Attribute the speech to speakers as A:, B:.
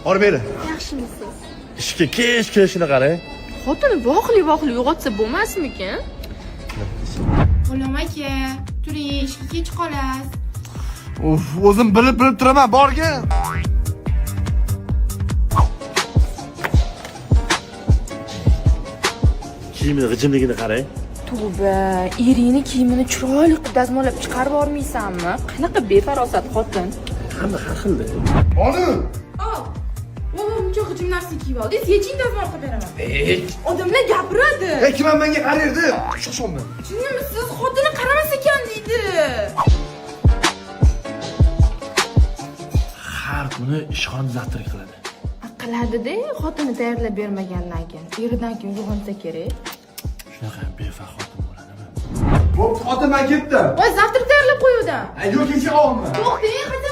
A: Borib.
B: Yaxshimisiz?
C: Ishga kech kelishini qarang.
B: Xotini voqli voqli uyg'otsa bo'lmasmikan?
D: G'ulom aka, turing, ishga kech qolasiz.
A: Uf, o'zim bilib bilib turaman, borgin.
C: Kiyimini g'ijimligini qarang.
B: Tavba, eringni kiyimini chiroyli qilib dazmollab chiqarib yubormaysanmi? Qanaqa befarosat xotin?
C: Hamma har xilda.
A: Bonu.
D: Oh, voy, muncha g'ijim narsa kiyib oldingiz, yeching, dazmol qilib beraman. Odamlar gapiradi.
A: Ey, kim ham menga qaraydi? Shoshonmi?
D: Tushundingmi? Xotini qaramas ekan deydi.
C: Har kuni ishxona завтрак qiladi.
B: Qiladida, xotini tayyorlab bermagandan keyin, eridan keyin uyg'onsa kerak.
C: Shunaqa ham befarq xotin bo'ladimi?
A: Bo'pti, xotin, men ketdim.
D: Voy, завтрак tayyorlab qo'yuvdim.
A: Ay, yo'q, kecha olma.
D: To'xtang,